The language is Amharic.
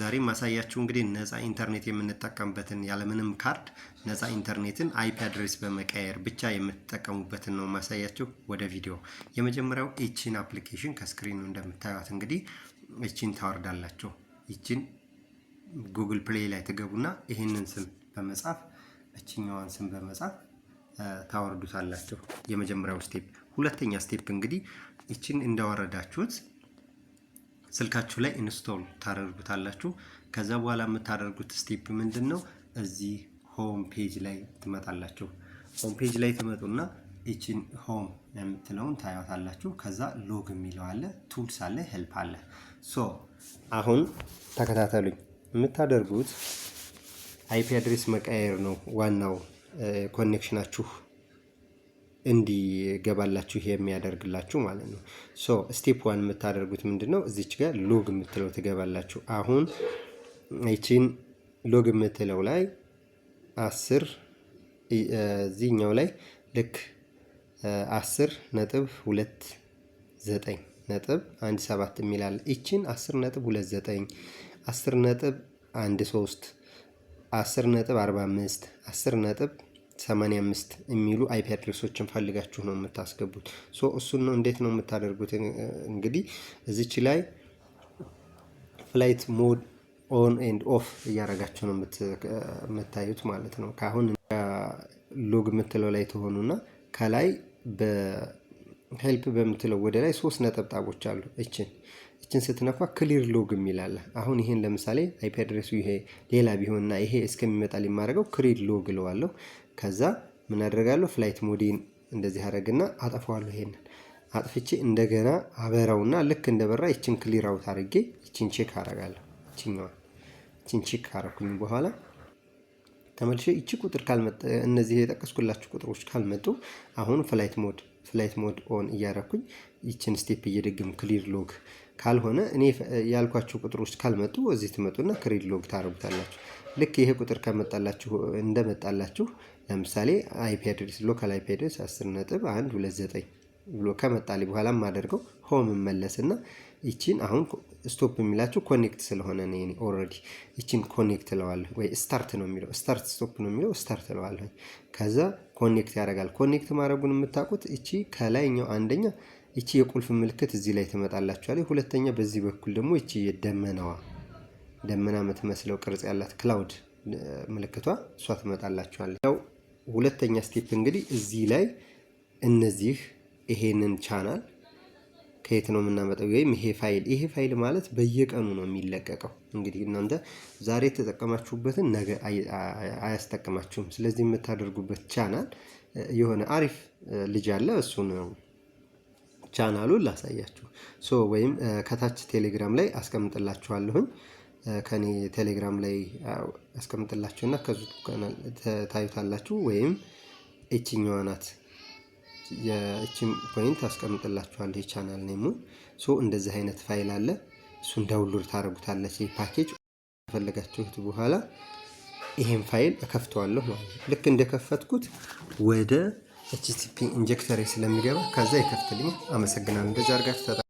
ዛሬ ማሳያችሁ እንግዲህ ነፃ ኢንተርኔት የምንጠቀምበትን፣ ያለምንም ካርድ ነፃ ኢንተርኔትን IP address በመቀየር ብቻ የምትጠቀሙበትን ነው ማሳያችሁ። ወደ ቪዲዮ። የመጀመሪያው ይቺን application ከ screen ኑ እንደምታዩት እንግዲህ ይቺን ታወርዳላችሁ። ይቺን Google Play ላይ ትገቡና ይህንን ስም በመጻፍ፣ እችኛዋን ስም በመጻፍ ታወርዱታላችሁ። የመጀመሪያው step። ሁለተኛ step እንግዲህ ይችን እንዳወረዳችሁት ስልካችሁ ላይ install ታደርጉታላችሁ። ከዛ በኋላ የምታደርጉት step ምንድን ነው? እዚህ home page ላይ ትመጣላችሁ። Home page ላይ ትመጡና ይችን home የምትለውን ታያታላችሁ። ከዛ log የሚለው አለ፣ tools አለ፣ help አለ። So አሁን ተከታተሉኝ። የምታደርጉት IP address መቀየር ነው ዋናው connection ኣችሁ እንዲገባላችሁ የሚያደርግላችሁ ማለት ነው። So step one የምታደርጉት ምንድን ነው? እዚች ጋር log የምትለው ትገባላችሁ። አሁን ይቺን log የምትለው ላይ 10 እዚህኛው ላይ ልክ 10.29.17 የሚላል፣ ይችን 10.29፣ 10.13፣ 10.45፣ 10.85 የሚሉ IP address ኦችን ፈልጋችሁ ነው የምታስገቡት። So እሱን ነው እንዴት ነው የምታደርጉት? እንግዲህ እዚች ላይ flight mode on and off እያደረጋችሁ ነው የምታዩት ማለት ነው። ከአሁን log የምትለው ላይ ትሆኑና ከላይ በ help በምትለው ወደ ላይ ሶስት ነጠብጣቦች አሉ። እችን ስትነኳ clear log የሚል አለ። አሁን ይሄን ለምሳሌ IP address ኡ ይሄ ሌላ ቢሆንና ይሄ እስከሚመጣ የማደርገው clear log እለዋለሁ። ከዛ ምን አደርጋለሁ? Flight mode ኤን እንደዚህ አደርግና አጠፋዋለሁ። ይሄንን አጥፍቼ እንደገና አበራውና ልክ እንደበራ ይችን clear out አድርጌ ይችን check አደርጋለሁ። ይችኛዋን ይችን check ካረኩኝ በኋላ ተመልሼ ይቺ ቁጥር ካልመጣ፣ እነዚህ የጠቀስኩላችሁ ቁጥሮች ካልመጡ አሁን flight mode on እያረኩኝ ይችን step እየደገምኩ clear log ካልሆነ፣ እኔ ያልኳችሁ ቁጥሮች ካልመጡ እዚህ ትመጡና clear log ታደርጉታላችሁ። ልክ ይሄ ቁጥር ከመጣላችሁ፣ እንደመጣላችሁ፣ ለምሳሌ IP address፣ local IP address 10.129 ብሎ ከመጣልኝ በኋላ የማደርገው home እመለስና ይቺን አሁን stop የሚላችሁ connect ስለሆነ ነው። Already ይቺን connect እለዋለሁ ወይ start ነው የሚለው፣ start stop ነው የሚለው፣ start እለዋለሁ። ከዛ connect ያደርጋል። Connect ማድረጉን የምታውቁት እቺ ከላይኛው አንደኛ ይቺ የቁልፍ ምልክት እዚህ ላይ ትመጣላችኋለች። ሁለተኛ በዚህ በኩል ደግሞ ይቺ የደመናዋ ደመና የምትመስለው ቅርጽ ያላት cloud ምልክቷ እሷ ትመጣላችኋለች። ያው ሁለተኛ step እንግዲህ እዚህ ላይ እነዚህ ይሄንን ቻናል ከየት ነው የምናመጣው? ወይም ይሄ ፋይል ማለት በየቀኑ ነው የሚለቀቀው። እንግዲህ እናንተ ዛሬ የተጠቀማችሁበትን ነገ አያስጠቅማችሁም። ስለዚህ የምታደርጉበት ቻናል የሆነ አሪፍ ልጅ አለ፣ እሱ ነው ቻናሉን ላሳያችሁ። So ወይም ከታች ቴሌግራም ላይ አስቀምጥላችኋለሁኝ። ከኔ ቴሌግራም ላይ አስቀምጥላችሁና ከዙ ታዩታላችሁ። ወይም እችኛዋ ናት፣ የእችን point አስቀምጥላችኋለሁ የ channel name ኡ። So እንደዚህ አይነት ፋይል አለ። እሱን download ታደርጉታላችሁ። ይህ ፓኬጅ ከፈለጋችሁት በኋላ ይሄን ፋይል እከፍተዋለሁ ማለት ነው። ልክ እንደከፈትኩት ወደ HTTP injector ስለሚገባ ከዛ ይከፍትልኛል። አመሰግናለሁ። እንደዚህ አድርጋችሁ